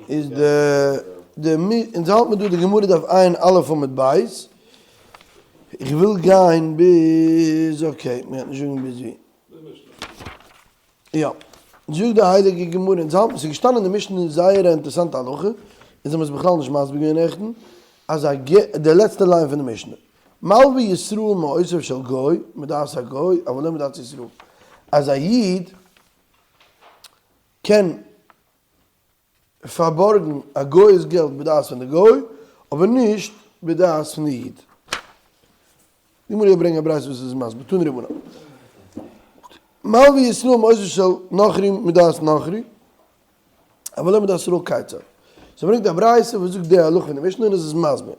איז די די אונז האלט מיר דא די גמרא דף עיין א' עמוד ב', איך וויל גיין ביז okay, מען גייט נישט זאגן ביז ווי. יא, זאגט די הייליגע גמרא, אונז האלט, ס'איז געשטאנען אין די משנה זייער א אינטערעסאנטע הלכה, אונז האבן עס בכלל נישט מסביר געווען נעכטן, אז א ג די לעצטע line פון די משנה, מלווה ישראל מעותיו של גוי, מדעת הגוי, אבל לא מדעת ישראל, אז א איד קען פארבארגן א גוי'ס געלט בדעת פון די גוי, אבער נישט בדעת פון די איד. די גמרא גייט ברענגען א ברייתא וואס איז מסביר, תנו רבנן. מלווה ישראל מעותיו של נכרי מדעת נכרי, אבל לא מדעת ישראל כיצד. ס'ברענגט א ברייתא וואס זאגט די הלכה אין די משנה און עס איז מסביר.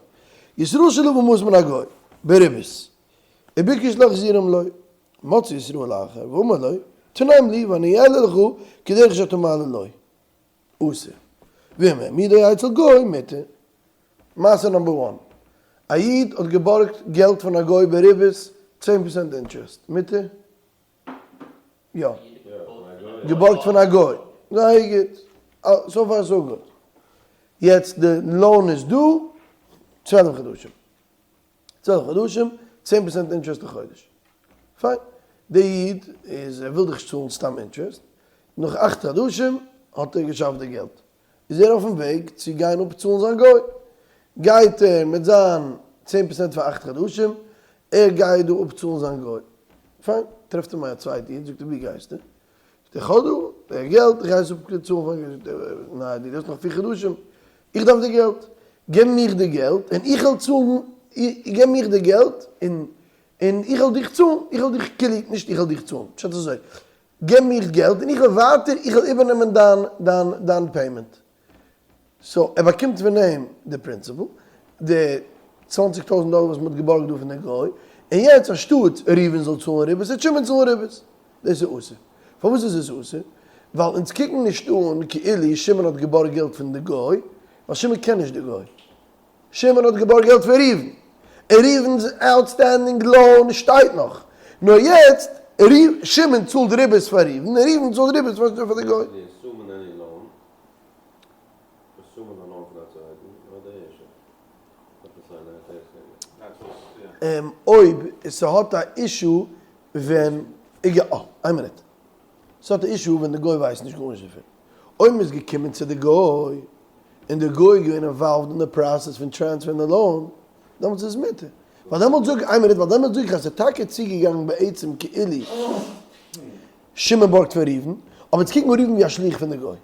ישראל שלוה מעות מן הגוי, בריבית, וביקש להחזירם לו, מצא ישראל אחר ואמר לו, תנם לי ואני אעלה לך כדרך שאתה מעלה לו. אסור. ואם העמידו אצל גוי מותר. מעשה number one. א איד האט געבארגט געלט פון א גוי בריבית צען פראצענט interest. מותר? יא. געבארגט פון א גוי. זייער גוט. so far so good. יעצט די loan איז דא 12 חדשים. 12 חדשים, צען פראצענט interest א חודש. פיין. דער איד איז, ער וויל דאך נישט צאלן סתם interest, נאך אכט חדשים האט ער געשאפט די געלט. איז ער אויפן וועג צו גיין אפצאלן זיין גוי. גייט ער מיט זיין צען פראצענט פאר אכט חדשים, ער גייט דא אפצאלן זיין גוי. פיין. טרעפט אים א צווייטע איד, זאגט ער וואו גייסטו? זאגט ער איך האב דא די געלט, איך גיי עס אפצאלן פארן גוי. זאגט ער ניין, דו האסט נאך פיר חדשים, איך דארף די געלט, געב מיך די געלט און איך וועל צאלן, געב מיך די געלט און און איך וועל דיך צאלן, איך וועל דיך כאילו, נישט איך וועל דיך צאלן, פשט איז אזוי, געב מיך געלט און איך וועל ווייטער, איך וועל איבערנעמען דיין דיין דיין payment. so ער באקומט פון אים די principal, די צוואנציג טויזנט דאלער וואס מען האט געבארגט דא פון די גוי, און יעצט אנשטאט ראובן זאל צאלן ריבית, וועט שמעון צאלן ריבית. דאס איז אסור. פארוואס איז עס אסור? ווייל אונז קוקן נישט אן כאילו שמעון האט געבארגט געלט פון די גוי, ווייל שמעון קען נישט די גוי. שמעון האט געבארגט געלט פון ראובן, און ראובן'ס outstanding loan שטייט נאך. נאר יעצט, שמעון צאלט ריבית פאר ראובן, און ראובן צאלט ריבית פאר די גוי. אויב ס'האט א issue ווען, איין מינוט, ס'האט א issue ווען די גוי ווייסט נישט גארנישט דערפון. אויב מ'איז געקומען צו די גוי און די גוי איז געווען involved אין די process פון transfer ן די loan, דעמאלטס איז עס מותר. ווייל דעמאלטס זאג איך, איין מינוט, ווייל דעמאלטס זאג איך אז ס'איז טאקע צוגעגאנגען בעצם כאילו שמעון בארגט פון ראובן, אבער יעצט קוק מיר ראובן ווי א שליח פון די גוי.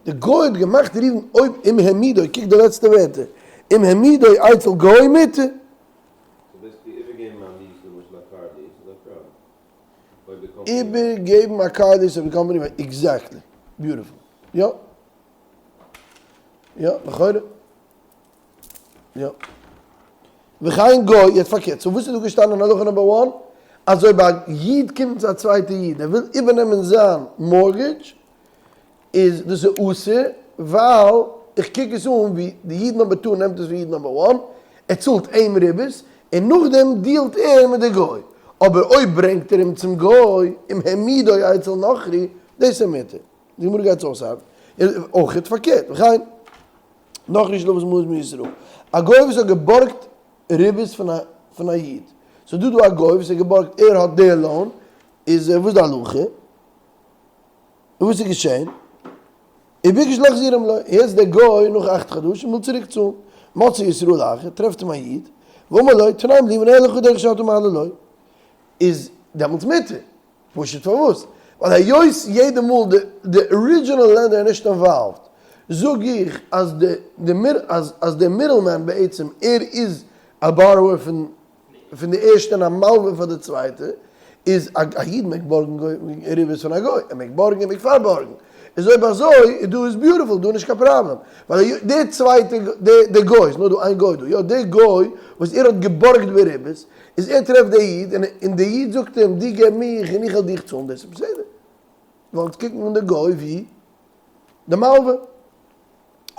די גוי האט געמאכט ראובן אויב אם העמידו, קוק די לעצטע ווערטער, אם העמידו אצל גוי מותר. so basically איבערגעבן א lease למשל א car lease איז א פראבלעם אויב די קאמפאני. איבערגעבן א car lease אויב די קאמפאני ווייסט, exactly, beautiful, יא, יא, לכאורה, יא. וכן גוי, יעצט פארקערט, so וואס איז דא געשטאנען אין הלכה number one? אז אויב א איד קומט צו א צווייטע איד, ער וויל איבערנעמען זיין mortgage, איז דאס איז אסור, ווייל איך קוק עס אן ווי די איד number two נעמט עס פון איד number one, ער צאלט אים ריבית, און נאכדעם deal ט ער מיט די גוי. אבער אויב ברענגט ער אים צום גוי, אם העמידו אצל נכרי, דאס איז מותר. די גמרא גייט עס אויסארבעטן. אויך פארקערט, וכן נכרי שלוה מעות מישראל. א גוי וואס האט געבארגט ריבית פון א איד. ס'איז דא דא א גוי וואס האט געבארגט, ער האט די loan, איז וואס איז די הלכה? און וואס איז געשען? וביקש להחזירם לו, יעצט דער גוי נאך אכט חדשים וויל צוריק צאלן, מצא ישראל אחר, טרעפט אים א איד, ואמר לו, תנם לי ואני אעלה לך דרך שאתה מעלה לו, איז דעמאלטס מותר, פשוט פארוואס? ווייל היות יעדע מאל די די original lender איז נישט involved, זאג איך אז די די אז דער middleman בעצם ער איז א borrower פון פון די ערשטע און א מלווה פאר די צווייטע, איז א א איד מעג בארגן ריבית פון א גוי, ער מעג בארגן ער מעג פארבארגן, איז אויב אזוי איז דא איז beautiful דא נישט קיין פראבלעם, ווייל די צווייטע די גוי, ס'נאר דא איין גוי דא, יא די גוי וואס ער האט געבארגט בריבית, איז ער טרעפט די איד און און די איד זאגט אים דו געב מיך און איך וועל דיך צאלן דאס איז בסדר, ווייל אונז קוקן אן די גוי ווי די מלווה.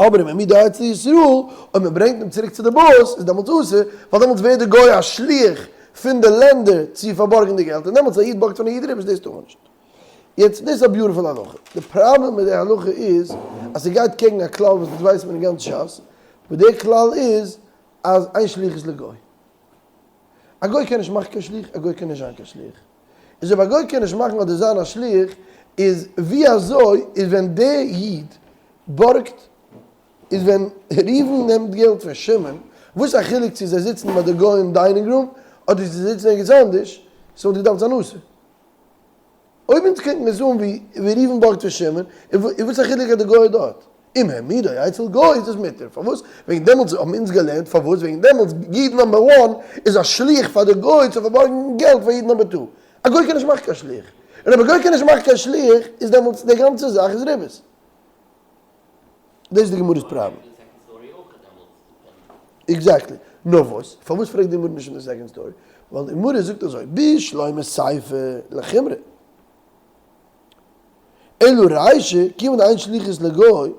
אבער אם העמידו אצל ישראל, אויב מען ברענגט אים צוריק צו די באס, איז דעמאלטס אסור, ווייל דעמאלטס ווערט די גוי א שליח פון די lender צו פארבארגן די געלט, און דעמאלטס א איד בארגט פון א איד ריבית, דאס טאר מען נישט. יעצט, דאס איז א beautiful הלכה. די פראבלעם מיט די הלכה איז. אז ס'גייט קעגן א כלל וואס אונז ווייסן מיר אין גאנץ שס, וואס דער כלל איז אז אין שליחות לגוי. א גוי קען נישט מאכן קיין שליח, א גוי קען נישט זיין קיין שליח. איז אויב א גוי קען נישט מאכן אדער זיין א שליח, איז ווי אזוי איז ווען דער איד בארגט, איז ווען ראובן נעמט געלט פון שמעון, וואס א חילוק צו זיי זיצן ביי די גוים dining room, אדער צו זיי זיצן ערגעץ אנדערש, ס'וואלט געדארפט זיין אסור. אויב אונז קוקן עס אן ווי ראובן בארגט פון שמעון, איז וואס א חילוק אז די גוי איז דארט? אם העמידו אצל גוי איז עס מותר, פארוואס? וועגן דעמאלטס האבן אונז געלערנט, פארוואס? וועגן דעמאלטס איד number one איז א שליח פאר די גוי צו פארבארגן געלט פאר איד number two. א גוי קען נישט מאכן קיין שליח, און אויב א גוי קען נישט מאכן קיין שליח איז דעמאלטס די גאנצע זאך איז ריבית. דאס איז די גמרא'ס פראבלעם. Exactly. נאר וואס? פארוואס פרעגט די גמרא נישט אין די second story? ווייל די גמרא זאגט אזוי, בשלמא סיפא לחומרא. אלא רישא, כיוון דאין שליחות לגוי,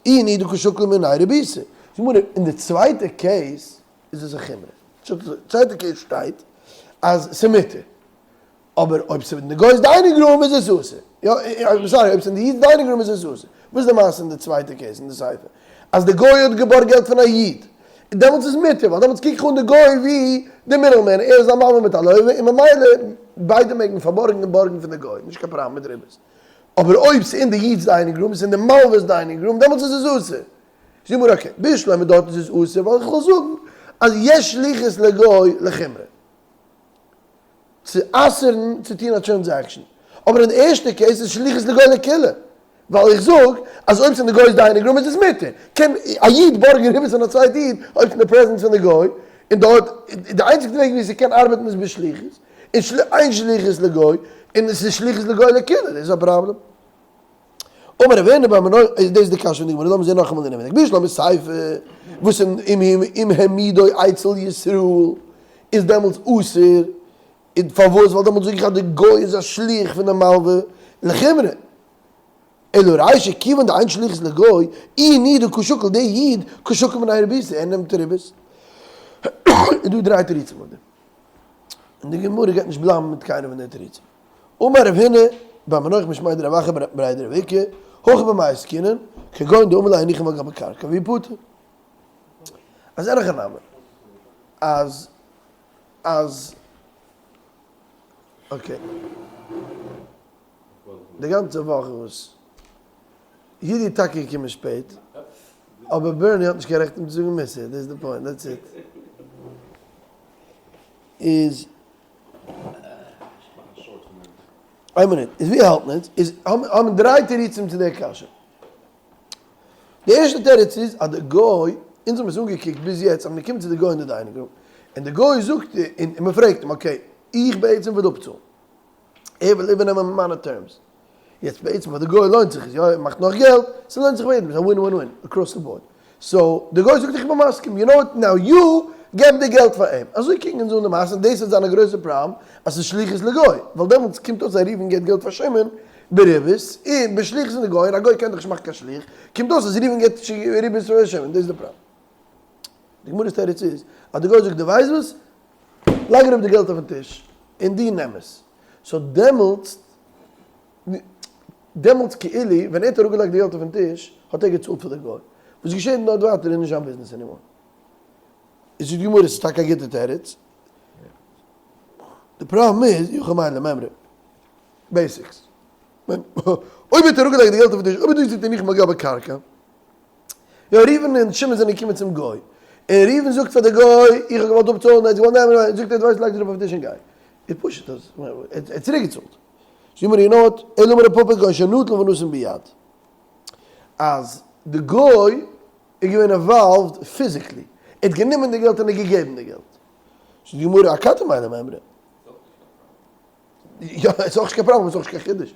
איהו דקא שקיל מיניה ריביתא. זאגט די גמרא, אין די צווייטע case איז עס א חומרא. צווייטע case שטייט אז ס'מותר. אבער אויב ס'איז אין די גוי'ס dining room איז עס אסור. יא, sorry, אויב ס'איז אין די איד'ס dining room איז עס אסור. וואס איז די מעשה אין די צווייטע case אין די סיפא? אז די גוי האט געבארגט געלט פון א איד, דעמאלטס איז מותר, ווייל דעמאלטס קוק איך אן די גוי ווי די middleman, ער איז א מלווה מיט א לווה, און ממילא ביידע מעגן פארבארגן און בארגן פון די גוי, נישט קיין פראבלעם מיט ריבית. אבער אויב ס'איז אין די איד'ס dining room, ס'איז אין די מלווה'ס dining room, דעמאלטס איז עס אסור. זאג מיר okay, בשלמא דארט איז עס אסור, ווייל איך וועל זאגן אז יש שליחות לגוי לחומרא. צו אסר'ן צו טון א transaction, אבער אין די ערשטע case איז שליחות לגוי לקולא, ווייל איך זאג אז אויב ס'איז אין די גוי'ס dining room איז עס מותר, קען א איד בארגן ריבית פון א צווייטע איד אויב ס'איז אין די presence פון די גוי, און דארט די איינציגסטע וועג ווי ס'קען ארבעטן איז בשליחות, און אין שליחות לגוי, און עס איז שליחות לגוי לקולא, דאס איז א פראבלעם. אמר רב הונא בר מנוח, איז דאס די קשיא פון די גמרא, לאמיר זען נאכאמאל אינעווייניג, בשלמא סיפא, וואס אם העמידו אצל ישראל איז דעמאלטס אסור, און פארוואס? ווייל דעמאלטס זאג איך אז די גוי איז א שליח פון די מלווה לחומרא, אלא רישא כיוון דאין שליחות לגוי, איהו דקא שקיל, דער איד קא שקיל מיניה ריביתא, ער נעמט ריבית, איז דא דריי תירוצים אויף דעם, און די גמרא גייט נישט בלייבן מיט קיינע פון די תירוצים. אמר רב הונא בר מנוח משמיה דרב אחא בריה דרב איקא, הכא במאי עסקינן, כגון דאמר ליה הניחן על גבי קרקע והוא פטור. אז אין הכי נמי, אז אז okay, די גאנצע וואך וואס יודי איז טאקע געקומען שפעט, אבער בערני האט נישט קיין רעכט אים צו זאגן מוסר, דאס איז די point, that's it. איז איין מינוט, איז ווי האלטן אונז? איז האבן דריי תירוצים צו די קשיא. די ערשטע תירוץ איז אז די גוי, אונז האבן עס אנגעקוקט ביז יעצט אז מען קומט צו די גוי אין די dining room, און די גוי זאגט, און מען פרעגט אים, okay, איך בעצם וויל אפצאלן, ער וויל איבערנעמען מיינע terms, יעצט בעצם פאר די גוי לוינט זיך עס, יא ער מאכט נאך געלט, ס'לוינט זיך פאר יעדעם, ס'איז א win win win across the board. So די גוי זאגט איך בין מסכים, you know what, now you געב די געלט פאר אים. אזוי קוקן אונז אן די מעשה, און דאס וועט זיין א גרויסע פראבלעם אז ס'איז שליחות לגוי, ווייל דעמאלטס קומט אויס אז ראובן געבט געלט פאר שמעון בריבית, און בשליחות פון די גוי, און א גוי קען דאך נישט מאכן קיין שליח, קומט אויס אז ראובן געבט ריבית פאר שמעון, דאס איז די פראבלעם. די גמרא'ס תירוץ איז אז די גוי זאגט דו ווייסט וואס, לייג אראפ די געלט אויפן טיש, און דו נעם עס. So דעמאלטס, דעמאלטס כאילו ווען ער האט אראפגעלייגט די געלט אויפן טיש האט ער געצאלט פאר די גוי, וואס געשעט דארט ווייטער איז נישט זיין ביזנעס anymore. איז זאגט די גמרא ס'איז טאקע א גוטע תירוץ, די פראבלעם איז אי הכי מאי למימרא, basics, אויב האט ער אראפגעלייגט די געלט אויפן טיש, אויב האט ער געזאגט הניחן על גבי קרקע, יא ראובן און שמעון זענען געקומען צום גוי, און ראובן זאגט פאר די גוי איך האב געוואלט אפצאלן, ער האט געוואלט נעמען, זאגט ער דו ווייסט לייג עס אראפ אויפן טיש און גיי, איז פשוט אז ער האט צוריק געצאלט. זאגט מיר you know what, אלא אמר רב פפא כגון שנטל ונתן ביד, אז די גוי איז געווען involved physically, ער האט גענומען די געלט און ער האט געגעבן די געלט. זאגט די גמרא אכתי מאי למימרא. יא, עס איז אויך נישט קיין פראבלעם, עס איז אויך נישט קיין חידוש.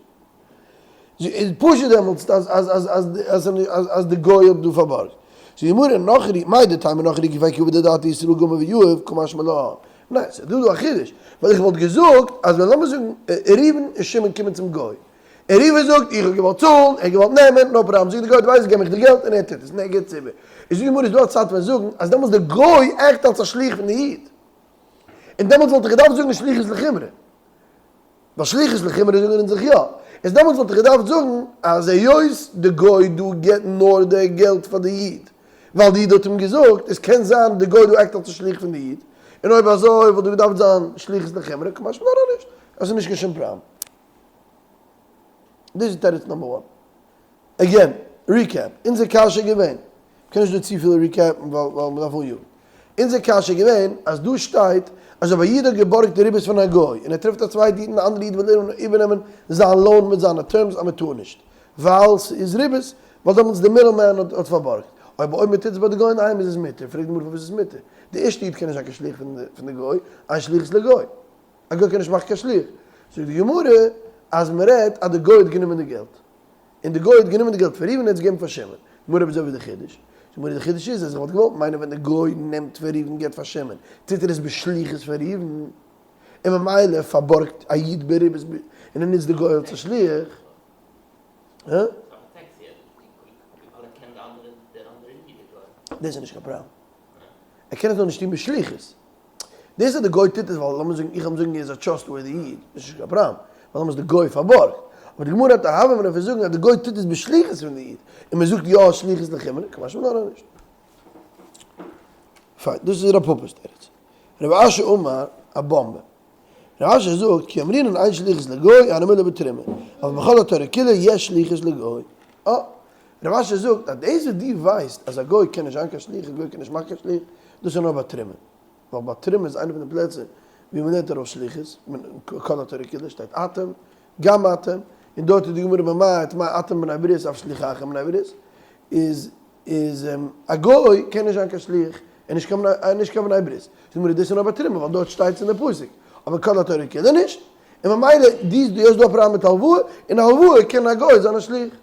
איז פשוט דעמאלטס אז אז אז אז אז אז די גוי האט דא פארבארגט. זאגט די גמרא נכרי, מהו דתימא נכרי גופיה כי עביד אדעתיה ישראל גמר ויהיב קא משמע לן. ניין, ס'איז דא דא א חידוש, ווייל איך וואלט געזאגט אז ווען לאמיר זאגן ראובן און שמעון קומען צום גוי, און ראובן זאגט איך האב געוואלט צאלן, ער האט געוואלט נעמען, no problem, זאגט די גוי דו ווייסט געב מיך די געלט און ער טוט עס און ער גיבט עס איבער. איז זאגט די גמרא איז דא א צד פון זאגן אז דעמאלטס די גוי act אלס א שליח פון די איד, און דעמאלטס וואלט איך געדארפט זאגן שליחות לחומרא. ווייל שליחות לחומרא זאגן אונז זיך יא. איז דעמאלטס וואלט איך געדארפט זאגן אז היות די גוי דא געבט נאר די געלט פאר די איד ווייל די איד האט אים געזאגט, איז קען זיין די גוי דא act אלס א שליח פון די איד, און אויב אזוי וואלט דא געדארפט זיין שליחות לחומרא, קא משמע לן נישט, עס איז נישט קיין שום פראבלעם. דאס איז תירוץ number one. Again, recap, אונזער קשיא איז געווען, מ'קען נישט דא צופיל recap ן ווייל ווייל מ'דארף אניאגן. אונזער קשיא איז געווען אז דא שטייט אז אויב א איד האט געבארגט די ריבית פון א גוי און ער טרעפט א צווייטע איד און די אנדערע איד וויל איבערנעמען זיין loan מיט זיינע terms אז מ'טאר נישט ווייל ס'איז ריבית ווייל דעמאלטס די middle man האט פארבארגט. אויב אויב מ'טוט עס ביי די גוי אינדערהיים איז עס מותר, פרעגט די גמרא פארוואס איז עס מותר? די ערשטע איד קען נישט זיין קיין שליח פון די גוי, אין שליחות לגוי. א גוי קען נישט מאכן קיין שליח. זאגט די גמרא אז מ'רעדט אז די גוי האט גענומען די געלט. און די גוי האט גענומען די געלט פון ראובן און האט עס געגעבן פאר שמעון. גמרא אויב אזוי ווי די חידוש? זאגט גמרא די חידוש איז אז איך וואלט געוואלט מיינען ווען די גוי נעמט פון ראובן געלט פאר שמעון טוט ער עס בשליחות פון ראובן און ממילא פארבארגט א איד בריבית און ער נוצט די גוי אלס א שליח. הא? דאס איז נישט קיין פראבלעם. ער קען עס נאר נישט טון בשליחות. דאס אז די גוי טוט עס ווייל לאמיר זאגן איך האב זאגן ער איז א trustworthy איד, דאס איז נישט קיין פראבלעם, ווייל דעמאלטס די גוי פארבארגט. אבער די גמרא האט א הוה אמינא פון זאגן אז די גוי טוט עס בשליחות פון די איד, און מען זאגט יא שליחות לחומרא, קא משמע לן נישט. פיין, דאס איז רב פפא'ס תירוץ. רב אשי אמר, א באמבע. רב אשי זאגט, כי אמרינן אין שליחות לגוי, הני מילי בתרומה, אבל בכל התורה כולה יש שליחות לגוי. אה. רב אשי זאגט אז דאס וואס דו ווייסט אז א גוי קען נישט זיין קיין שליח, א גוי קען נישט מאכן קיין שליח, דאס איז נאר ביי תרומה. ווייל ביי תרומה איז איינע פון די פלעצער ווי מען לערנט ארויס שליחות, כל התורה כולה שטייט אתם, גם אתם, און דארט איז די גמרא ממעט מה אתם בני ברית אף שליחיכם בני ברית, איז איז א גוי קען נישט זיין קיין שליח, און נישט קיין נישט קיין בני ברית. זאגט די גמרא דאס איז נאר ביי תרומה ווייל דארט שטייט עס אין די פסוק, אבער כל התורה כולה נישט, און ממילא דו האסט דא א פראבלעם מיט הלוואה, און הלוואה קען א גוי זיין א שליח.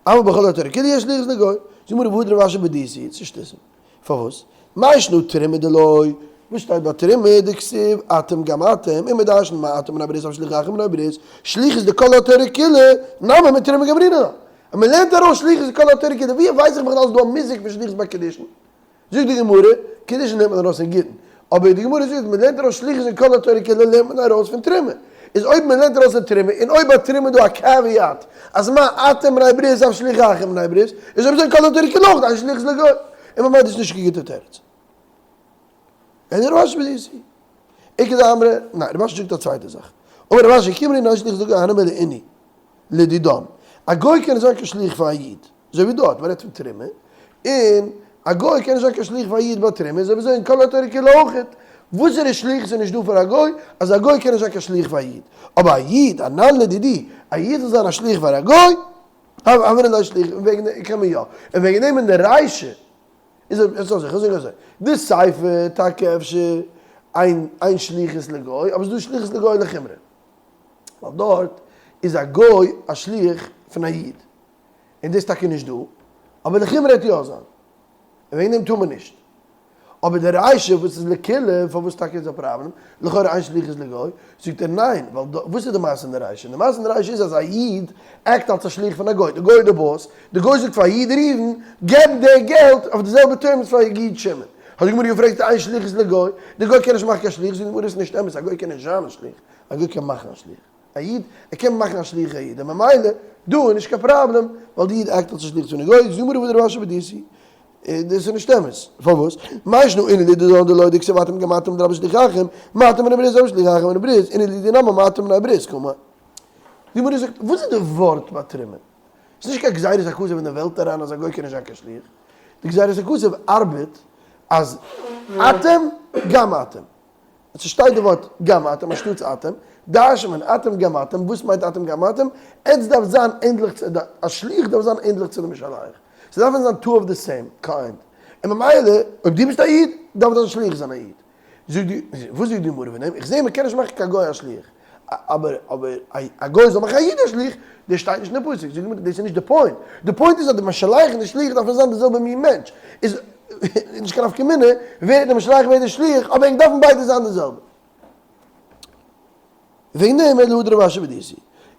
אבל בכל התורה כולה יש שליחות לגוי. זאגט די גמרא והא רב אשי בדיתי, ס'איז שטותים. פארוואס? מאי שנא תרומה דלא, וואס שטייט ביי תרומה דכתיב אתם גם אתם, און מ'דרש'נט מה אתם בני ברית אף שליחיכם בני ברית, שליחות דכל התורה כולה, נמי מתרומה גמרינן לה. אז מ'לערנט ארויס שליחות דכל התורה כולה, ווי ווייס איך בכלל אז ס'דא א מושג פון שליחות ביי קידושין? זאגט די גמרא, קידושין לערנט מען ארויס אין גיטין, אבער די גמרא זאגט מען לערנט ארויס שליחות אין כל התורה כולה לערנט מען ארויס פון תרומה, איז אויב מען לערנט ארויס פון תרומה, און אויב ביי תרומה איז דא א caveat אז מה אתם בני ברית אף שליחיכם בני ברית, איז אויב אזוי אין כל התורה כולה אויך אין שליחות לגוי, און ממילא איז נישט קיין גוטע תירוץ. אלא רב אשי בדיתי. איכא דאמרי, ניין, רב אשי זאגט א צווייטע זאך. אמר רב אשי כי אמרינן אין שליחות לגוי הני מילי אינהו לדידן. א גוי קען נישט זיין קיין שליח פאר א איד. אזוי ווי דארט, מען רעדט פון תרומה, און א גוי קען נישט זיין קיין שליח פאר א איד ביי תרומה, אזוי ווי אזוי אין כל התורה כולה אויכעט, וואסערע שליחות איז נישט דא פאר א גוי, אז א גוי קען נישט זיין קיין שליח פאר א איד, אבער א איד, אנן לדידי, א איד זאל זיין א שליח פאר א גוי, הוה ליה שליח, און וועגן דעם קען מען יא, און וועגן דעם אין די רישא, איז אזוי, איך זאג אזוי, די סיפא טאקע אפשר אין אין שליחות לגוי, אבער ס'איז דא שליחות לגוי לחומרא, ווייל דארט איז א גוי א שליח פון א איד. און דאס טאקע נישט דא, אבער לחומרא וועט יא זיין, און וועגן דעם טאר מען נישט. אבער די רישא וואס איז לקולא, פארוואס טאקע איז א פראבלעם, לכאורה אין שליחות לגוי, זאגט ער ניין, ווייל דא, וואס איז די מעשה אין די רישא? די מעשה אין די רישא איז אז א איד act אלס א שליח פון א גוי, די גוי איז די boss, די גוי זאגט פאר א איד ראובן, געב די געלט אויף די זעלבע terms פאר איד שמעון. האט די גמרא געפרעגט אין שליחות לגוי, די גוי קען נישט מאכן קיין שליח, זאגט די גמרא עס איז נישט אמת, א גוי קען נישט זיין א שליח, א גוי קען מאכן א שליח. א איד, ער קען מאכן א שליח א איד, און ממילא דא איז נישט קיין פראבלעם, ווייל די איד act אלס א שליח צו די גוי, זאג מיר וואס רב אשי בדיתי, דאס איז נישט אמת, פארוואס? מאי שנא אינהו לדידן דלא דכתיב אתם גם אתם אדרבה שליחיכם, מה אתם בני ברית אדרבה שליחיכם בני ברית, אינהו לדידי נמי מה אתם בני ברית, קאמר. די גמרא זאגט, וואס איז די ווארט ביי תרומה? ס'איז נישט קיין גזירת הכתוב אין די וועלט אריין אז א גוי קען נישט זיין קיין שליח, די גזירת הכתוב ארבעט אז אתם גם אתם. עס שטייט די ווארט גם אתם אנשטאטס אתם, דרש'נט מען אתם גם אתם, וואס מיינט אתם גם אתם? עטס דארפט זיין ענדליך צו, א שליח דארף זיין ענדליך צו די משלח, ס'דארפן זיין two of the same kind, און ממילא אויב דו ביסט א איד, דארף דיין שליח זיין א איד. זאגט די, וואס זאגט די גמרא פון דעם? איך זע מ'קען נישט מאכן קיין גוי א שליח, אבער אבער א גוי זאל מאכן א איד א שליח, דאס שטייט נישט אין די פסוק, זאגט די גמרא דאס איז נישט די point, די point איז אז די משלח און די שליח דארפן זיין די זעלבע מין מענטש, איז נישט קיין נפקא מינה ווער איז די משלח ווער איז די שליח, אבער ענק דארפן ביידע זיין די זעלבע. וועגן דעם אלא הא דרב אשי בדיתי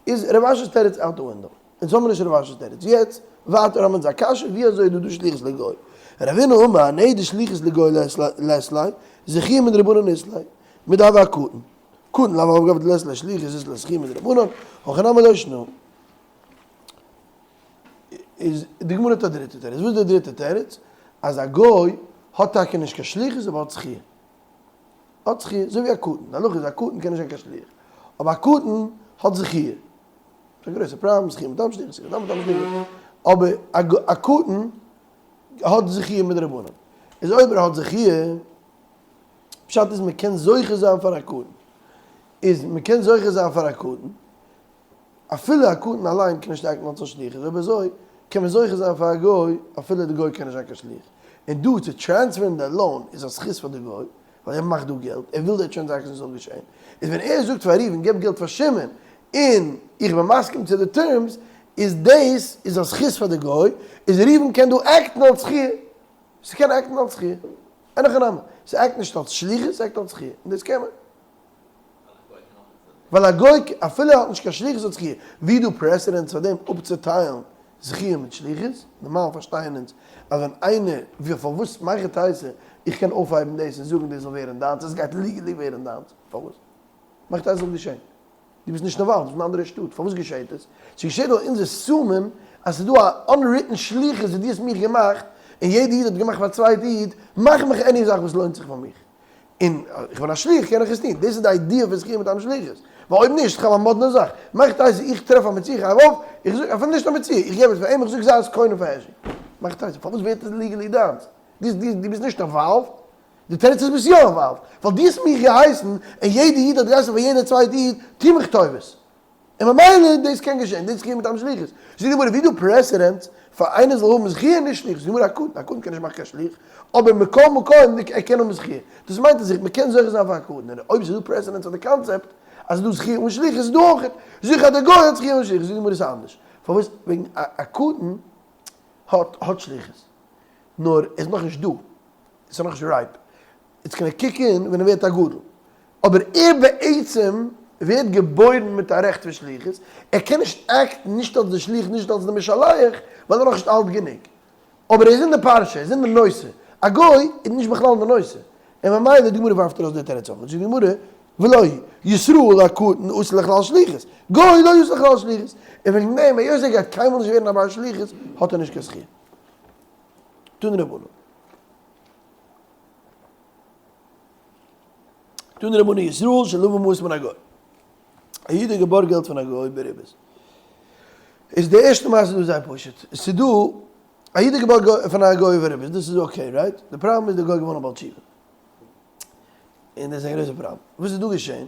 איז רב אשי'ס תירוץ out the window. אונז האבן נישט רב אשי'ס תירוץ. יעצט ווייטער האבן אונז א קשיא ווי אזוי איז דא דא שליחות לגוי? רבינא אמר נהי דשליחות לגוי לית ליה, זכייה מדרבנן אית ליה, מדהוה אקטן. קטן לאו אף על גב דלית ליה שליחות אית ליה זכי' מדרבנן, הכא נמי לא שנא. איז די גמרא האט א דריטע תירוץ, וואס איז די דריטע תירוץ? אז א גוי האט טאקע נישט קיין שליחות אבער האט זכי'. האט זכי', אזוי ווי א קטן, די הלכה איז א קטן קען נישט זיין קיין שליח, אבער א קטן האט זכי'. ס'איז א גרויסע פראבלעם, זכי' מטעם שליחות, זכי' מטעם שליחות, אבער א קטן האט זכי' מדרבנן. איז אויב ער האט זכי', פשט איז מ'קען זוכה זיין פאר א קטן. איז מ'קען זוכה זיין פאר א קטן, אפילו א קטן אליין קען נישט act ן אלס א שליח, איז אויב אזוי קען מען זוכה זיין פאר א גוי אפילו די גוי קען נישט זיין קיין שליח. און דא צו transfer ן די loan איז א זכות פאר די גוי, ווייל ער מאכט דא געלט, ער וויל די transaction זאל געשען. איז ווען ער זאגט פאר ראובן געב געלט פאר שמעון און איך בין מסכים צו די terms, איז דאס איז א זכות פאר די גוי, איז ראובן קען דא act ן אלס זכי'. ס'קען act ן אלס זכי'. אין הכי נמי. ס' act נישט אלס שליחות, ס' act אלס זכי'. און דאס קען מען. ווייל א גוי אפילו ער האט נישט קיין שליחות האט זכי'. ווי איז דא precedents פאר דעם אפצוטיילן זכי' מיט שליחות? נארמאל פארשטייען אונז אז ווען איינער, ווי פארוואס מהיכי תיתי איך קען אויפהייבן דאס און זאגן דאס זאל ווערן דיינס, עס גייט legally ווערן דיינס, פארוואס? מהיכי תיתי זאל געשען? דו ביסט נישט involved, דו ביסט אין א אנדערע שטאט, פארוואס געשעט עס? ס'געשעט ווייל אונז assume ן אז ס'איז דא א unwritten שליחות וואס דו האסט מיך געמאכט, און יעדע איד האט געמאכט פאר א צווייטע איד, מאך מיך any זאך וואס לוינט זיך פאר מיך. און איך בין א שליח קען איך עס טון, דאס איז די idea פון זכי' מטעם שליחות, ווייל אויב נישט, כ'האב א מאדנע זאך, מהיכי תיתי איך טרעף א מציאה, איך הייב אויף, איך זאג אפילו נישט א מציאה, איך געב עס פאר אים, איך זאג זיי עס קונה פאר הערשי, מהיכי תיתי, פארוואס ווערט עס legally דיינס? דו ביסט נישט involved, די תירוץ איז ביסט יא involved, ווייל דו האסט מיך געהייסן, און יעדע איד האט געהייסן פאר יעדע צווייטע איד, טו מיך טובות. און ממילא דאס קען געשען, דאס זכי' מטעם שליחות. זאגט די גמרא, ווי דא precedent פאר איינער זאל האבן זכי' און נישט שליחות? זאגט די גמרא, א קטן, א קטן קען נישט מאכן קיין שליח, אבער מכל מקום ער קען האבן זכי'. דאס מיינט אז מען קען זוכה זיין פאר א קטן, און אויב ס'איז דא precedent פאר די קאנצעפט אז ס'איז דא זכי' אן שליחות איז דא אויך. זאג איך אז דער גוי האט זכי' אן שליחות, זאגט די גמרא ס'איז אנדערש. פארוואס? וועגן א קטן האט האט שליחות, נאר ער איז נאכנישט דא, עס איז נאכנישט ripe, it's gonna kick in ווען ער ווערט א גדול, אבער ער בעצם ווערט געבוירן מיט א רעכט פון שליחות, ער קען נישט act ן נישט אלס די שליח נישט אלס די משלח, ווייל ער איז נאכנישט אלט גענוג, אבער ער איז אין די פרשה, ער איז אין די נושא, א גוי איז נישט בכלל אין די נושא, און ממילא די גמרא ווארפט ארויס די תירוץ אויך, זאגט די גמרא, ולא היא, ישראל הקטן אתי לכלל שליחות, גוי לא אתי לכלל שליחות, און וועגן דעם היות ער גייט קיינמאל נישט ווערן א בעל שליחות האט ער נישט קיין זכי'. תנו רבנן. תנו רבנן ישראל שלוה מעות מן הגוי. א איד האט געבארגט געלט פון א גוי בריבית. איז די ערשטע מעשה דא זייער פשוט. עס איז דא א איד האט געבארגט פון א גוי בריבית, דאס איז okay right? די פראבלעם איז די גוי איז געווארן א בעל תשובה. און דאס איז א גרויסע פראבלעם. וואס איז דא געשען?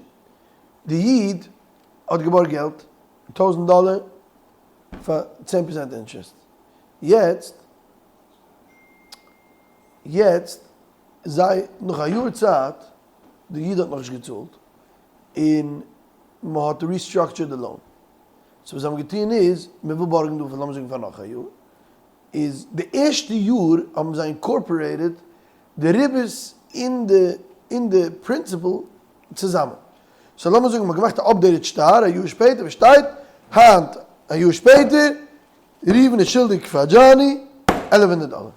די איד האט געבארגט געלט, טויזענט דאלער, פאר 10% interest. יעצט, יעצט, זיי, נאך א יאר צייט, די איד האט נאכנישט געצאלט, און מען האט restructured די loan. so וואס זיי האבן געטון איז, מען וויל בארגן דא פאר לאמיר זאגן פאר נאך א יאר, איז די ערשטע יאר האבן זיי incorporated די ריבית און די און די principal צוזאמען. so לאמיר זאגן מען האט געמאכט א updated שטר א יאר שפעטער וואס שטייט היינט א יאר שפעטער ראובן איז שולדיג פאר דזשאני 1100 דאלער.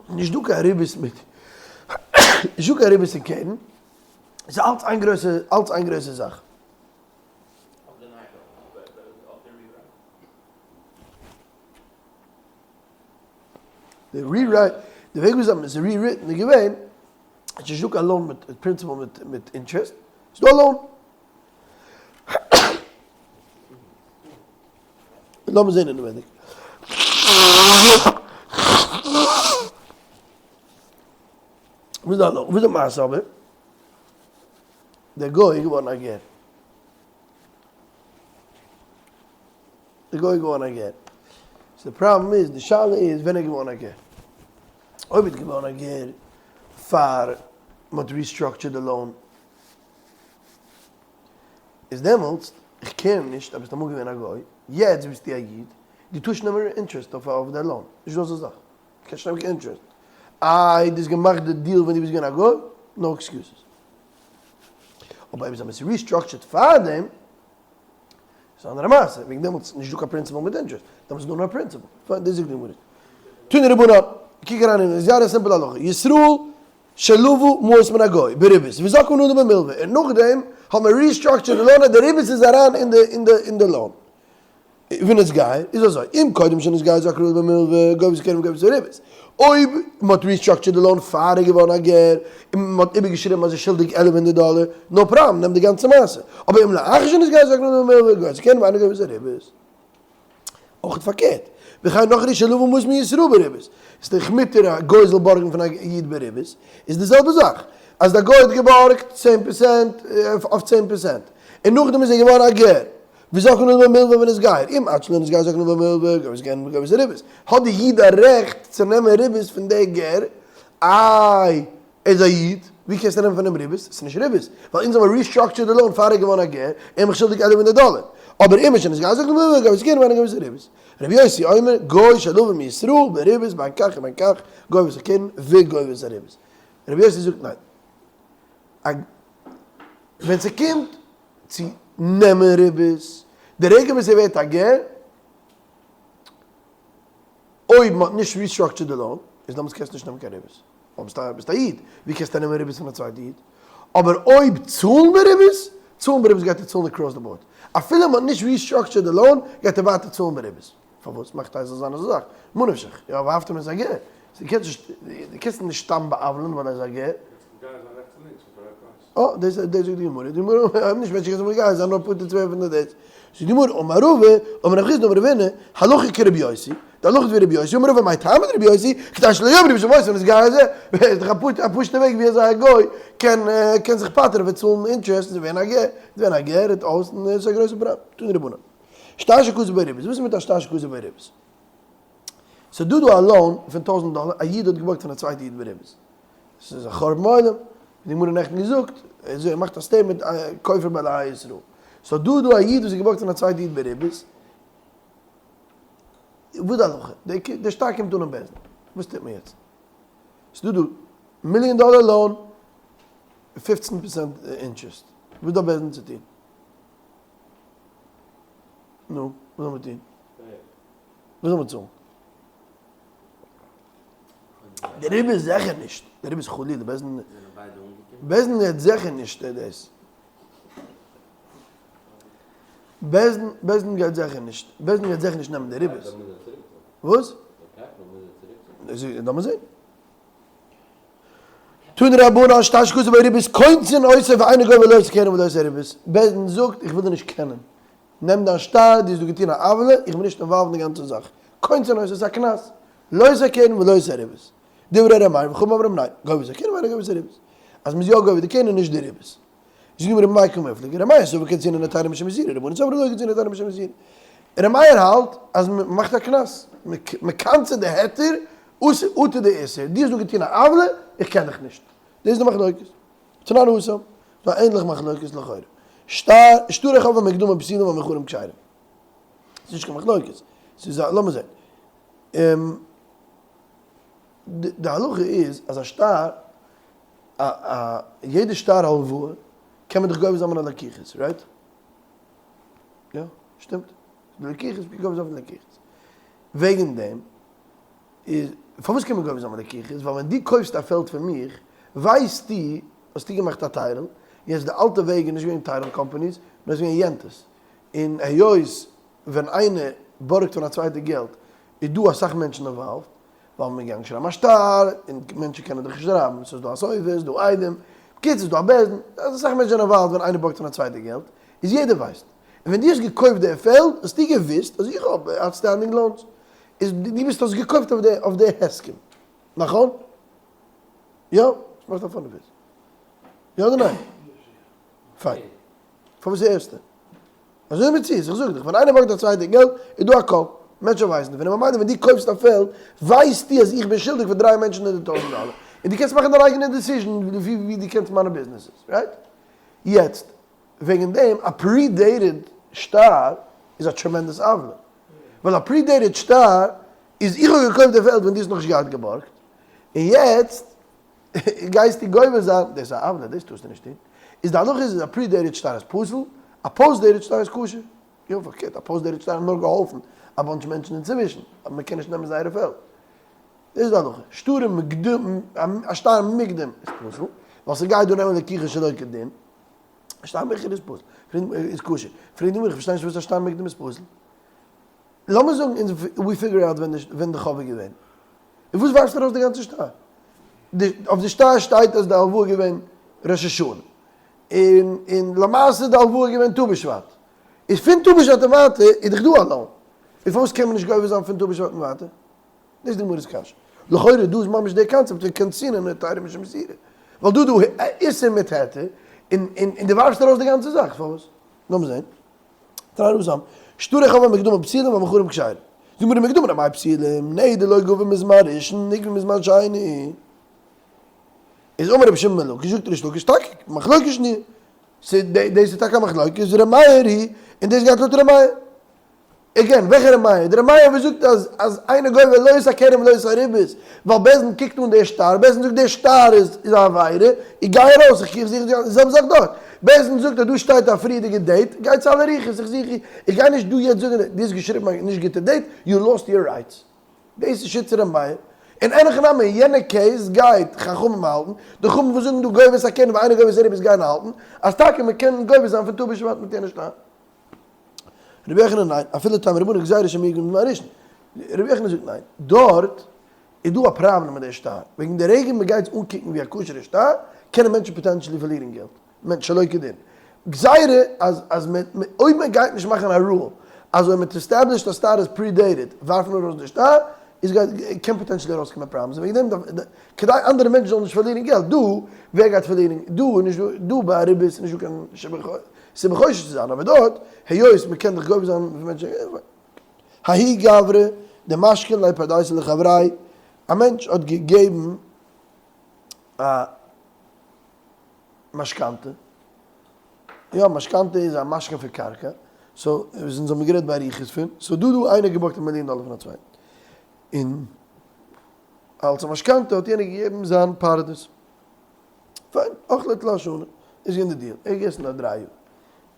נישט דא קיין ריבית מיט נישט דא קיין ריבית אין קרן, ס'איז אלץ איין גרויסע אלץ איין גרויסע זאך. די rewrite, די וועג וויאזוי מ'האט עס rewritten איז געווען, עס איז נישט דא קיין loan מיט principal מיט מיט interest, ס'איז דא א loan. לאמיר זען אינעווייניג. וואס איז די הלכה? וואס איז די מעשה אבער? דער גוי איז געווארן א גר. דער גוי איז געווארן א גר. so די פראבלעם איז, די שאלה איז ווען ער איז געווארן א גר. אויב איז געווארן א גר פאר מ'האט restructured די loan, איז דעמאלטס, איך care נישט אז ביסט אמאל געווען א גוי, יעצט ביסטו א איד, דו טארסט נעמען interest אויף די loan, נישט דא אזא זאך, דו קענסט נישט נעמען קיין interest, איי דו האסט געמאכט די deal ווען דו ביסט געווען א גוי, no excuses. אבער אויב זיי האבן עס restructured פארדעם, איז א אנדערע מעשה, וועגן דעמאלטס איז נישטא קיין principal מיט interest, דעמאלטס איז דא נאר principal, פיין דאס זאגט די גמרא. תנו רבנן, קוק אריין אין, זייער א simple הלכה, ישראל. שלוה מעות מן הגוי בריבית וזכאין לנו במלוה און נאכדעם האט מען restructured די loan אז די ריבית איז אריין אין די אין די אין די loan. ונתגייר איז אזוי אם קודם שנתגייר זכאין לנו במלוה גובה את הקרן וגובה את הריבית אויב מען האט restructured די loan פאר ער איז געווארן א גר און מען האט איבערגעשריבן אז ער איז שולדיג עלף הונדערט דאלער no problem נעם די גאנצע מעשה אבער אם לאחר שנתגייר זכאין לנו במלוה גובה את הקרן ואינו גובה את הריבית. אויך פארקערט, וכן נכרי שלוה מעות מישראל בריבית, איז דאך מותר א גוי זאל בארגן פון א איד בריבית, איז די זעלבע זאך, אז די גוי האט געבארגט צען פערסענט אויף צען פערסענט, און נאכדעם איז ער געווארן א גר, וזכאין לנו במלוה ונתגייר, אם עד שלא נתגייר זכאין לנו במלוה, גובה את הקרן וגובה את הריבית, האט די איד א רעכט צו נעמען ריבית פון די גר, איי ער איז א איד, ווי קענסטו נעמען פון אים ריבית? ס'איז נישט ריבית, ווייל אונז האבן restructured די loan פאר ער איז געווארן א גר, ער איז מיך שולדיג עלף הונדערט דאלער. אבער אם משנתגייר זכאין לנו במלוה גובה את הקרן ואינו גובה את הריבית. רבי יוסי אומר, גוי שלוה מישראל בריבית בין כך ובין כך, גובה את הקרן וגובה את הריבית. רבי יוסי זאגט ניין. א ווען ס'קומט צו נעמען ריבית, די רגע וואס ער ווערט א גר, אויב מ'האט נישט restructured די loan, איז דעמאלטס קענסטו נישט נעמען קיין ריבית. אויב ביסטו ביסט א איד, ווי קענסטו נעמען ריבית פון א צווייטע איד? אבער אויב צאלן בריבית, צאלן בריבית גייט ער צאלן across the board. אפילו מ'האט נישט restructured די loan, גייט ער ווייטער צאלן בריבית. פארוואס מאכט אייזל זיין אזא זאך? מה נפשך? יא, ואהבת איז א גר. דו קענסט נישט, דו קענסט אים נישט סתם בא'עוול'ן ווייל ער איז א גר. אה, דאס דאס זאגט די גמרא, די גמרא האט נישט מענטשן געזאגט מגייר זיין נאר פטור צו ווערן פון די דאס. זאגט די גמרא, אמר רבא, אמר רב חסדא אמר רב הונא, הלכה כרבי יוסי, די הלכה איז ווי רבי יוסי, אמר רבא מאי טעמא דרבי יוסי, כדי שלא יאמרו בשם עושה נתגייר זה, איז דאך א פשוטע וועג ווי אזוי א גוי קען קען זיך פטר'ן פון צאלן interest און ווערן א גר, ווערן א גר און אויס און איז א גרויסע פראבלעם. תנו רבנן. שטר שכתוב בו ריבית, וואס איז מיט א שטר שכתוב בו ריבית? ס'איז דא דא א loan פון טויזנט דאלער, א איד האט געבארגט פון א צווייטע איד בריבית. ס'איז א חורבן עולם, ווי די גמרא נעכטן געזאגט, ער מאכט א statement כופר באלהי ישראל. ס'איז דא דא א איד וואס איז געבארגט פון א צווייטע איד בריבית, וואס איז די הלכה? דער שטר קומט אן אין בית דין, וואס טוט מען יעצט? ס'איז דא דא מיליאן דאלער loan, פופצן פערסענט interest, וואס דארף בית דין צו טון? נו, וואס זאל מען טון? וואס זאל מען צאלן? די ריבית איז זיכער נישט, די ריבית חלילה, בית דין, בית דין האט זיכער נישט דאס. בית דין, בית דין גייט זיכער נישט, בית דין גייט זיכער נישט נעמען די ריבית. וואס? לאמיר זען. תנו רבנן שטר שכתוב בו ריבית קונסין אותו ואינו גובה לא את הקרן ולא את הריבית. בית דין זאגט איך וויל דיר נישט קענען. נעם דיין שטר, דו האסט דא געטון א עוולה, איך בין נישט involved אין די גאנצע זאך. קונסין אותו איז א קנס. לא את הקרן ולא את הריבית. דברי ר' מאיר וחכמים אומרים ניין, גובה את הקרן ואינו גובה את הריבית. אז מ'איז יא גובה די קרן און נישט די ריבית. זאגט די גמרא במאי קמיפלגי, ר' מאיר סבר קנסינן היתירא משום איסורא, רבנן סברי לא קנסינן היתירא משום איסורא. ר' מאיר האלט אז מ'מאכט א קנס, מ'קנס'עט די היתר, אטו די איסור. דו האסט דא געטון א עוולה, איך קען דיך נישט. דאס איז די מחלוקת. תנן התם, ס'דא א ענליכע מחלוקת לכאורה. שטר, שטרי חוב המוקדמים פסולים והמאוחרים כשרים. ס'איז נישט קיין מחלוקת. ס'איז א, לאמיר זען. די הלכה איז אז א שטר, א א יעדע שטר הלוואה קען מען דאך גובה זיין מן הלקוחות, right? יא, שטימט? די לקוחות, מ'קען גובה זיין פון די לקוחות. וועגן דעם איז פארוואס קען מען גובה זיין מן הלקוחות? ווייל ווען דו קויפסט א פעלד פון מיך, ווייסטו, האסטו געמאכט א title, יעצט די אלטע וועג איז נישט געווען title companies, נאר עס איז געווען יענטעס, און היות ווען איינער בארגט פון א צווייטער געלט איז דא אסאך מענטשן involved, ווייל מען געגאנגען שרייבן א שטר, און מענטשן קענען דאך נישט שרייבן, ס'איז דא א סופר, ס'איז דא עדים, בקיצור ס'איז דא א בית דין, אסאך מענטשן זענען involved ווען איינער בארגט פון א צווייטער געלט, איז יעדער ווייסט. און ווען דו האסט געקויפט די פעלד האסטו געוואוסט אז איך האב outstanding loans, איז דו ביסט האסט געקויפט אויף די אויף די הסכם, נכון? יא? עס מאכט א funny face. יא אדער ניין? פיין. פארוואס די ערשטע? אזוי איז מציאות, איך זאג דיך, ווען איינער בארגט א צווייטער געלט, איז דא א קול, מענטשן ווייסן דערפון, און ממילא ווען דו קויפסט א פעלד, ווייסטו אז איך בין שולדיג פאר דריי מענטשן הונדערט טויזנט דאלער, און דו קענסט מאכן דיין אייגענע decision לפי ווי דו קענסט מיינע ביזנעסעס, right? יעצט, וועגן דעם, א pre-dated שטר איז א tremendous עוולה, ווייל א pre-dated שטר איז איך האב געקויפט די פעלד ווען דו האסט נאכנישט געהאט געבארגט, און יעצט גייסטו גובה זיין, דאס איז א עוולה, דאס טארסטו נישט טון, איז די הלכה איז אז א pre-dated שטר איז פסול, א post-dated שטר איז כשר, יא פארקערט, א post-dated שטר האט נאר געהאלפן א bunch מענטשן אינצווישן, אבער מען קען נישט נעמען זייערע פעלד. דאס איז די הלכה. שטרים מוקדם, א שטר מוקדם איז פסול, ווייל ס'גייט דא נעמען לקיחה שלא כדין. א שטר מאוחר איז פסול. איז כשר. פרעגט די גמרא, איך פארשטיי נישט פארוואס א שטר מוקדם איז פסול. לאמיר זאגן אונז we figure out ווען די חוב איז געווען. און וואס ווארפסטו ארויס די גאנצע שטר? אויף די שטר שטייט אז די הלוואה איז געווען ראש השנה. און און למעשה איז די הלוואה געווען ט"ו בשבט. איז פון ט"ו בשבט און ווייטער איז דאך דא א loan. און פארוואס קען מען נישט גובה זיין פון ט"ו בשבט און ווייטער? דאס איז די גמרא'ס קשיא. לכאורה דא איז ממש די קאנצעפט פון קנסינן היתירא משום איסורא. ווייל דא איז דא איסור מיט היתר, און און און דו ווארפסט ארויס די גאנצע זאך. פארוואס? לאמיר זען. תנן התם. שטרי חבין המוקדמין פסולים והמאוחרים כשרים. זאגט די גמרא מוקדמין אמאי פסולים, נדר לא גבה מזמן ראשון נגבה מזמן שני. איז אמר רבי שמעון בן לקיש זאגט ריש לקיש טאקע מחלוקת שנויה. דאס איז טאקע א מחלוקת ר' מאיר היא און דאס גייט לויט ר' מאיר. again, וועלכע ר' מאיר? די ר' מאיר וואס זאגט אז אז אינו גובה לא את הקרן ולא את הריבית, ווייל בית דין קוקט אן דער שטר, בית דין זאגט דער שטר איז איז א עבירה, איך גיי ארויס, איך זוך די זעלבע זאך דארט. בית דין זאגט אז דא שטייט א פריערדיגע date, גיי צו אלע רוחות, איך זוך, איך גיי נישט דא יעצט זאגן דו האסט געשריבן א נישט גוטע date, you lost your rights. דאס איז שיטת ר' מאיר. און אין הכי נמי, אין יענע case גייט חכמים האלטן, די חכמים וואס זאגן דא גובה את הקרן ואינו גובה את הריבית גייען האלטן אז טאקע מען קען גובה זיין פון ט"ו בשבט מיט יענע שטר. רבי יוחנן ניין, אפילו תימא רבנן גזירה שמא יגבה מזמן ראשון. רבי יוחנן זאגט ניין, דארט איז דא א פראבלעם מיט די שטר, וועגן די רגע מען גייט עס אנקוקן ווי א כשר'ע שטר, קענען מענטשן potentially פארלירן געלט, מענטש שלא כדין. גזירה אז אז מען אויב מען גייט נישט מאכן א rule אז אויב מען האט established א שטר איז predated ווארפט מען ארויס די שטר, איז גייט קען potentially ארויסקומען problems, וועגן דעם דארף כדי אנדערע מענטשן זאלן נישט פארלירן געלט, דא ווער גייט פארלירן, דא איז נישט דא, דא ביי א ריבית איז נישט דא קיין סיבה חושש צו זיין, אבער דארט היות מען קען דאך גובה זיין פון מענטשן, ההוא גברא דמשכן ליה פרדיסא לחבריה, א מענטש האט געגעבן א משכנתא, יא משכנתא איז א משכון פון קרקע, so אונז האבן גערעדט באריכות פון, so דא דא איינער געבארגט א מיליאן דאלער פון א צווייטן, און אלס א משכנתא האט יענער געגעבן זיין פרדס, פיין, אכלה תלת שני, איז געווען די deal, ער האט געגעסן דארט דריי יאר,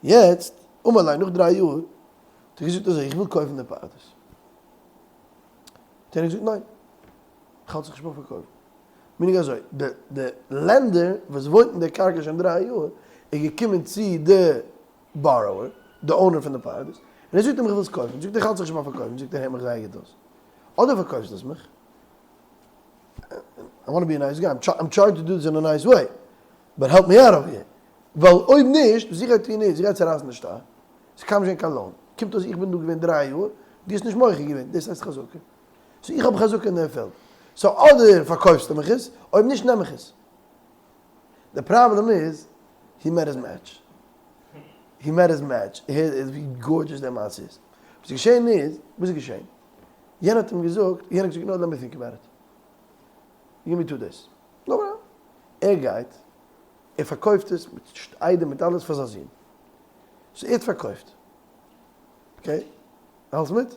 יעצט, אמר ליה נאך דריי יאר, האט ער געזאגט אזוי, איך וויל קויפן די פרדס, האט יענער געזאגט ניין, איך האלט זיך נישט ביים פארקויפן. meaning אזוי, די די lender וואס וואוינט אין די קרקע שוין דריי יאר, איז געקומען צו די borrower, די owner פון די פרדס, און ער זאגט אים איך וויל עס קויפן, זאגט ער איך האלט זיך נישט ביים פארקויפן, זאגט ער הער מיך זייער גוט אויס, אדער פארקויפסטו עס מיך, I want to be a nice guy, I'm trying to do this in a nice way, but help me out over here, ווייל אויב נישט, וואס איך גיי טון איז, איך גיי צערייסן די שטר, ס'קאם נישט געווען קיין loan, קומט אויס איך בין דא געווען דריי יאר, דו האסט נישט מוחה געווען, דאס הייסט חזקה. so איך האב חזקה אין דעם פעלד. so אדער פארקויפסטו מיך עס, אויב נישט נעם איך עס. די פראבלעם איז, he met his match. He met his match. הער ווי gorgeous די מעשה איז. וואס איז געשען איז, וואס איז געשען? יענער האט אים געזאגט, יענער האט געזאגט no let me think about it. Give me two days. No problem. ער גייט, ער פארקויפט עס מיט עדים מיט אלעס פאר זיין זון. so ער האט פארקויפט. Okay? האלסט מיט?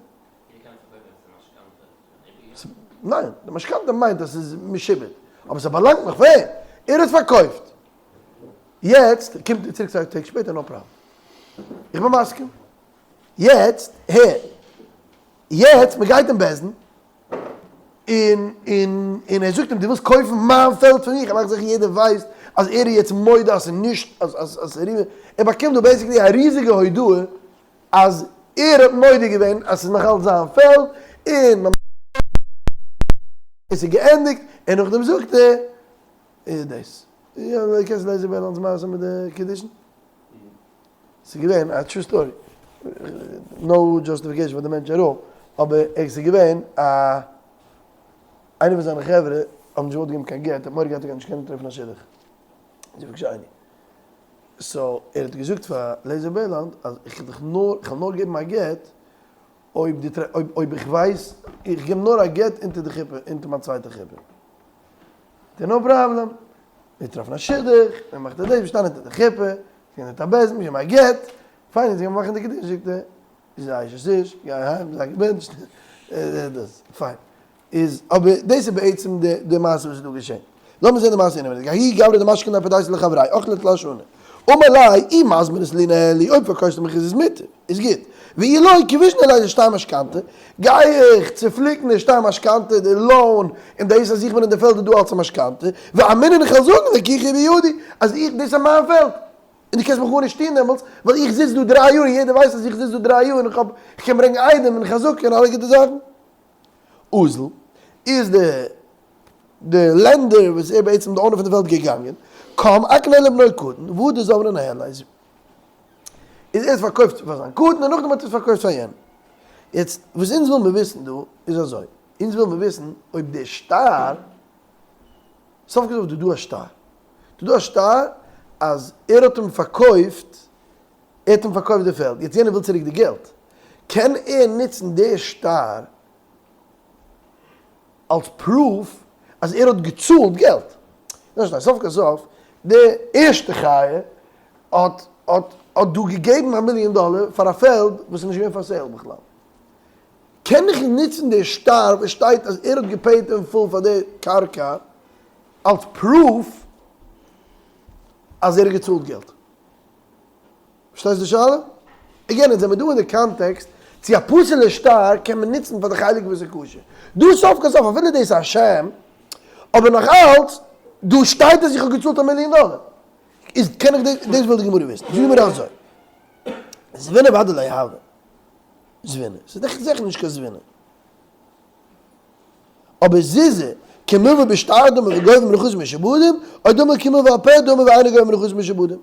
ניין, די משכנתא מיינט אז ס'איז משועבד, אבער ס'באלאנגט נאך פאר אים, ער האט פארקויפט, יעצט קומט ער צוריק צוויי טעג שפעטער no problem, איך בין מסכים, יעצט הער, יעצט מ'גייט אין בית דין, און און און ער זאגט אים דו ווילסט קויפן מיין פעלד פון מיך, ער מאכט זיכער יעדער ווייסט אז ער איז יעצט מודה אז ס'איז נישט אז אז אז ער באקומט דא basically א ריזיגע הודאה אז ער האט מודה געווען אז ס'איז נאך אלץ זיין פעלד, און עס איז געענדיגט, און נאכדעם זאגט ער איז דאס. יא, קענסט לעזער בערלאנד'ס מעשה מיט די קידושין? ס'איז געווען א true story, no justification פאר די מענטש at all, אבער עס איז געווען א איינער פון זיינע חברה האבן נישט געוואלט געבן קיין גט, ער האט מורא געהאט ער גייט נישט קענען טרעפן א שידוך, זיווג שני. so ער האט געזאגט פאר לעזער בערלאנד אז איך וועל דיך נאר, איך וועל נאר געבן א גט אויב דו אויב אויב איך ווייס, איך געב נאר א גט אונטער די חופה, אונטער מיין צווייטע חופה. זאגט ער no problem, מיר טרעפן א שידוך, מען מאכט א דעיט, מיר שטייען אונטער די חופה, מיר גייען א בית דין, מיר געבן א גט, פיין יעצט גיימיר מאכן די קידושין, זאגט ער, זיי אשת איש, גיי אהיים, זיי געבענטשט, דאס, פיין. איז אבער דאס איז בעצם די די מעשה וואס איז דא געשען. לאמיר זען די מעשה אינעווייניג. ההוא גברא דמשכן ליה פרדיסא לחבריה, אכלי תלת שני. אמר ליה, אי מזמנת לי ניהלי, אויב פארקויפסטו מיך איז עס מותר, איז גוט, ואי לא, כבישנא ליה לשטר משכנתא, גיי איך צופליקן די שטר משכנתא, די loan, און דאס אז איך בין אין די פעלד איז דא אלס א משכנתא, ואמינא און איך וועל זאגן לקיחה בידי, אז איך, דאס איז מיין פעלד, און דו קענסט מיך גארנישט טון דעמאלטס, ווייל איך זיץ דא דריי יאר און יעדער ווייסט אז איך זיץ דא דריי יאר און איך האב, איך קען ברענגען עדים און חזקה און אלע גוטע זאכן. אזל, איז די די lender וואס איז בעצם די owner פון די פעלד געגאנגען, קם אקנייה לבנו קטן, והדר זבנה ניהליה, איז איז ער עס פארקויפט פאר זיין קטן און נאכדעם האט ער עס פארקויפט פאר יענעם. יעצט וואס אונז וויל מיר וויסן דא איז אזוי, אונז וויל מיר וויסן אויב די שטר, סוף כל סוף איז דא דא א שטר, דא דא א שטר אז ער האט אים פארקויפט, ער האט אים פארקויפט די פעלד, יעצט יענער וויל צוריק די געלט, קען ער נוצן די שטר אלס proof אז ער האט געצאלט געלט? נישט ניין, סוף כל סוף די ערשטע חיה האט האט האט דא געגעבן א מיליאן דאלער פאר א פעלד וואס איז נישט געווען פאר sale בכלל. קען איך נוצן די שטר וואס שטייט אז ער האט געפעיט אין full פאר די קרקע אלס proof אז ער האט געצאלט געלט? פארשטייסט די שאלה? again, אונז זעמיר דא אין די context צו א פסול'ע שטר קען מען נוצן פאר די חלק וואס איז כשר. דא סוף כל סוף אפילו דאס איז א שם, אבער נאך אלץ דא שטייט אז איך האב געצאלט א מיליאן דאלער. איז קען איך דאס, דאס וויל די גמרא וויסן. זאגט די גמרא אזוי, זבינא ודאי לא הוי זבינא, ס'איז דאך זיכער נישט קיין זבינא. אבער זוזי, כמלוה בשטר דמי וגובה מנכסים משועבדים, או דמי כמלוה על פה דמי ואינו גובה מנכסים משועבדים.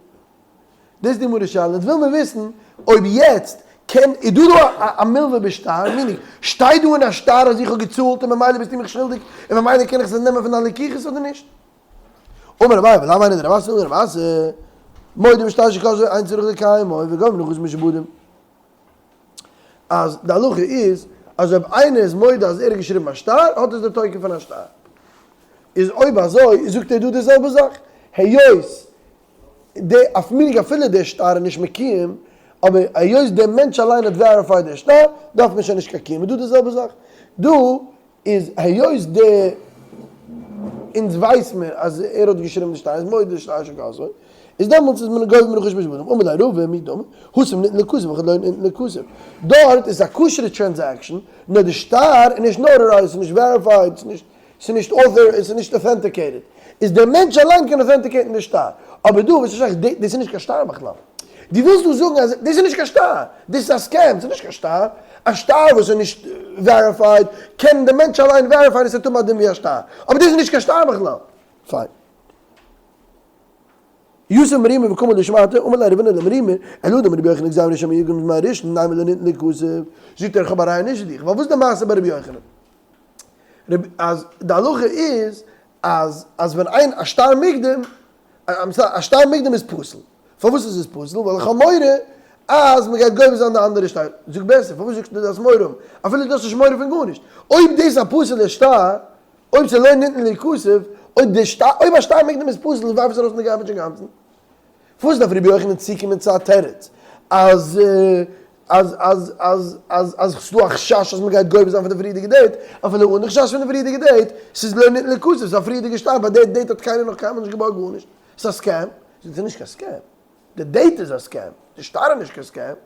דאס איז די גמרא שאלה, יעצט וויל מען וויסן אויב יעצט קען, איז דא דא א מלוה בשטר, meaning, שטייט דא אין א שטר אז איך האב געצאלט און ממילא ביסטו מיך שולדיג און ממילא קען איך עס נעמען פון דיין לקוחות אדער נישט? אמר אביי ולאו היינו דרב אסי אמר רב אסי, מודה בשטר שכתבו אין צריך לקיימו וגובה מנכסים משועבדים. אז די הלכה איז אז אויב איינער איז מודה אז ער האט געשריבן א שטר האט עס די תוקף פון א שטר. איז אויב אזוי זאגט ער דא די זעלבע זאך, היות די אויף meaning אפילו דער שטר איז נישט מקוים, אבער היות דער מענטש אליין האט verified דער שטר, דארף מען שוין נישט קיין קיום, איז דא די זעלבע זאך. דא איז היות די אונז ווייס מיר אז ער האט געשריבן די שטר, איז מודה שטר שכתבו, איז דעמאלטס איז מען גובה מנכסים משועבדים, אמר ליה רבא מי דמי, התם ניתן ליכתב והכא לא ניתן ליכתב. דארט איז א כשר'ע transaction, נאר די שטר איז נישט notarized, ס'איז נישט verified, ס'איז נישט ס'איז נישט author און ס'איז נישט authenticated, איז דער מענטש אליין קען authenticate ן די שטר, אבער דא וואס איז שייך דאס איז נישט קיין שטר בכלל, דו ווילסט דא זאגן אז דאס איז נישט קיין שטר, דאס איז א scam, ס'איז נישט קיין שטר, א שטר וואס איז נישט verified קען דער מענטש אליין verify ן און ס'וועט האבן א דין ווי א שטר, אבער דאס איז נישט קיין שטר בכלל. פיין. יתיב מרימר וקאמר לשמעתיה, אמר ליה רבינא למרימר, אלא דאמר רבי יוחנן גזירה שמא יגבה מזמן ראשון, נימא לא ניתן ליכתב, זאגט ער איך האב א ראיה נישט ווי דיך, ווייל וואס איז די מעשה ביי רבי יוחנן? אז די הלכה איז אז אז ווען איין א שטר מוקדם, א שטר מוקדם איז פסול, פארוואס איז עס פסול? ווייל איך האב מורא אז מען גייט גובה זיין די אנדערע שטר, זאג בעסער פארוואס זאגסטו דו דארפסט מורא האבן, אפילו דו האסט נישט מורא פון גארנישט, אויב דאס איז א פסול'ער שטר, אויב ס'איז לא ניתן ליכתב, אויב די שטר, אויב א שטר מוקדם איז פסול ווארף עס ארויס אין די garbage אינגאנצן. פארוואס דארף רבי יוחנן צוקומען צו א תירוץ אז אז אז אז אז אז ס'דא א חשש אז מ'גייט גובה זיין פון די פריערדיגע date, אפילו אן די חשש פון די פריערדיגע date, ס'איז לא ניתן ליכתב, ס'איז א פריערדיגע שטר, ביי די date האט קיינער נאך קיינמאל נישט געבארגט גארנישט, ס'איז א scam, זאגט ס'איז נישט קיין scam, די date איז א scam, די שטר איז נישט קיין scam,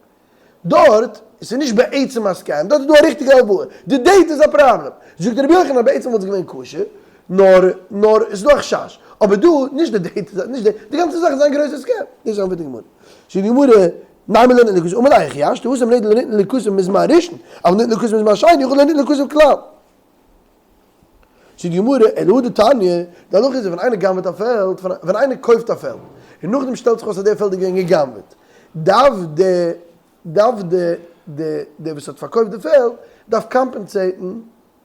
דארט איז נישט בעצם א scam, דארט איז דא א ריכטיגע הלוואה, די date איז א פראבלעם, זאגט רבי יוחנן אז בעצם וואלט עס געווען כשר, נאר נאר עס איז דא א חשש, אבער דא נישט די date איז נישט די די גאנצע זאך איז איין גרויסע scam, דאס איז ענטפערט די גמרא, זאגט די גמרא, נימא לא ניתן ליכתב, אמר ליה וכי השתא התם לא ניתן ליכתב מזמן ראשון, אבל ניתן ליכתב מזמן שני יכול לא ניתן ליכתב כלל. זאגט די גמרא, אלא הא דתניא, די הלכה איז ווען איינער גנב'עט א פעלד, ווען איינער קויפט א פעלד, און נאכדעם שטעלט זיך אויס אז דער פעלד איז געווען גע'גנב'עט, דארף די, דארף די, די, דער וואס האט פארקויפט די פעלד, דארף compensate ן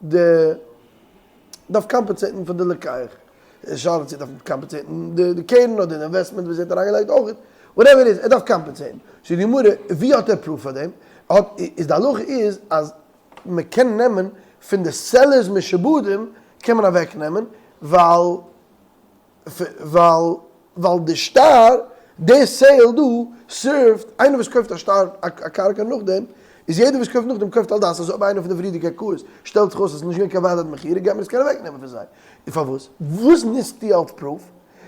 די, דארף compensate ן פאר די לוקח. איז שאלה צו ער דארף compensate ן די קרן אדער די investment וואס ער האט אריינגעלייגט אויך, whatever it is, ער דארף compensate ן. זאגט די גמרא, ווי האט ער proof פאר דעם? האט, איז די הלכה איז אז מען קען נעמען פון די seller's משועבדים קען מען אוועק נעמען ווייל ווייל ווייל די שטר די sale דא serve ט איינער וואס קויפט א שטר א קרקע נאכדעם איז יעדער וואס קויפט נאכדעם קויפט על דעת אז אויב איינער פון די פריערדיגע קרקעות שטעלט זיך אויס אז עס איז נישט געווען קיין valid מכירה גייט מען עס קענען אוועק נעמען פון זיי און פארוואס וואס נוצטו אלס proof?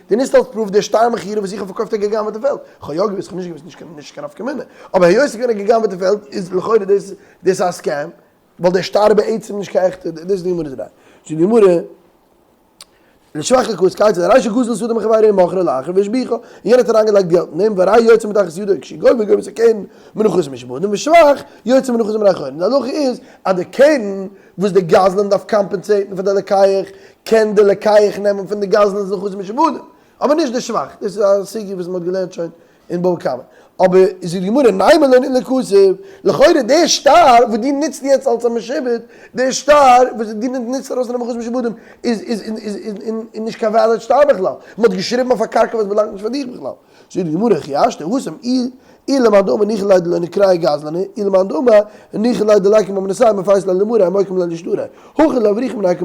דו נוצט אלס proof די שטר מכירה וואס איך האב פארקויפט א גע'גנב'עטע פעלד. איך האב יא געוואוסט, איך האב נישט געוואוסט, נישט קיין נישט קיין נפקא מינה. אבער היות ס'איז געווען א גע'גנב'עטע פעלד איז לכאורה דאס דאס א scam, ווייל דער שטר איז בעצם נישט קיין עכטע, דאס איז די גמרא'ס ראיה. זאגט די גמרא. לשבח כוס כיצד הרי שגזל שדה מחבירו ומכרה לאחר והשביחה, און יענער האט אריינגעלייגט געלט אין דעם והרי יוצא מתחת ידו כשהוא גובה גובה את הקרן מנכסים משועבדים ושבח יוצא מנכסים מן החורין, די הלכה איז אז די קרן וואס די גזלן דארף compensate ן פאר די לוקח קען די לוקח נעמען פון די גזלן'ס נכסים משועבדים אבער נישט די שבח, דאס איז א סוגיא וואס מען האט געלערנט שוין אין בבא קמא. אבער זאגט די גמרא נימא לא ניתן לכתוב, לכאורה דער שטר וואס דו נוצט יעצט אלס א משועבד, דער שטר וואס דו נוצט ארויס פון די נכסים משועבדים איז איז איז איז נישט קיין valid שטר בכלל, מען האט געשריבן אויף א קרקע וואס באלאנגט נישט פאר דיך בכלל. זאגט די גמרא כי השתא התם אי למאן דאמר ניחא ליה דלא נקרעיה גזלנא, אי למאן דאמר ניחא ליה דליכא ממנתיה מפייס ליה למריה מוקים ליה לשטריה, הכא לאברוחי מיניה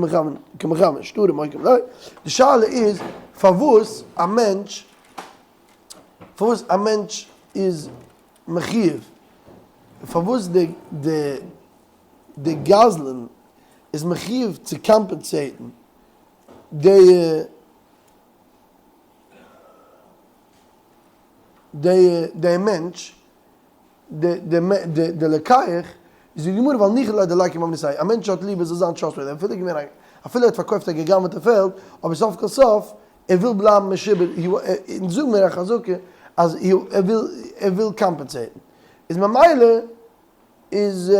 קא מכוון שטרא מוקים ליה. די שאלה איז פארוואס א מענטש פארוואס א מענטש איז מחיוב, פארוואס די די די גזלן איז מחיוב צו compensate ן די די די מענטש די די די די לוקח, איז די גמרא ווייל ניחא ליה דליכא ממנתיה, א מענטש האט ליב ער זאל זיין trustworthy, אפילו געווען א אפילו ער האט פארקויפט א גע'גנב'עטע פעלד, אבער סוף כל סוף ער וויל בלייבן משועבד, אונז זאגן מיר א חזקה אז ער וויל ער וויל compensate ן, איז ממילא איז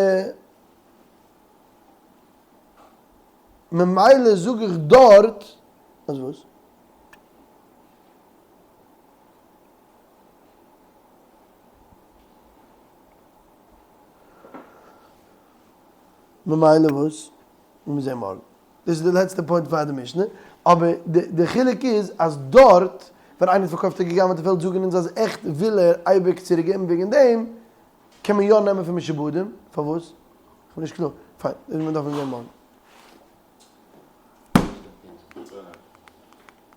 ממילא זאג איך דארט אז וואס? ממילא וואס? מיר זעהן מארגן. דאס איז די לעצטע point פאר די משנה, אבער די חילוק איז אז דארט ווען איינער האט פארקויפט א געגנבעטע פעלד זאגן אונז אז עכט וויל ער אייביג צוריק געבן וועגן דעם קען מען יא נעמען פון משועבדים, פארוואס? כ'בין נישט קלאר. פיין, דאס דארף מען זעהן מארגן.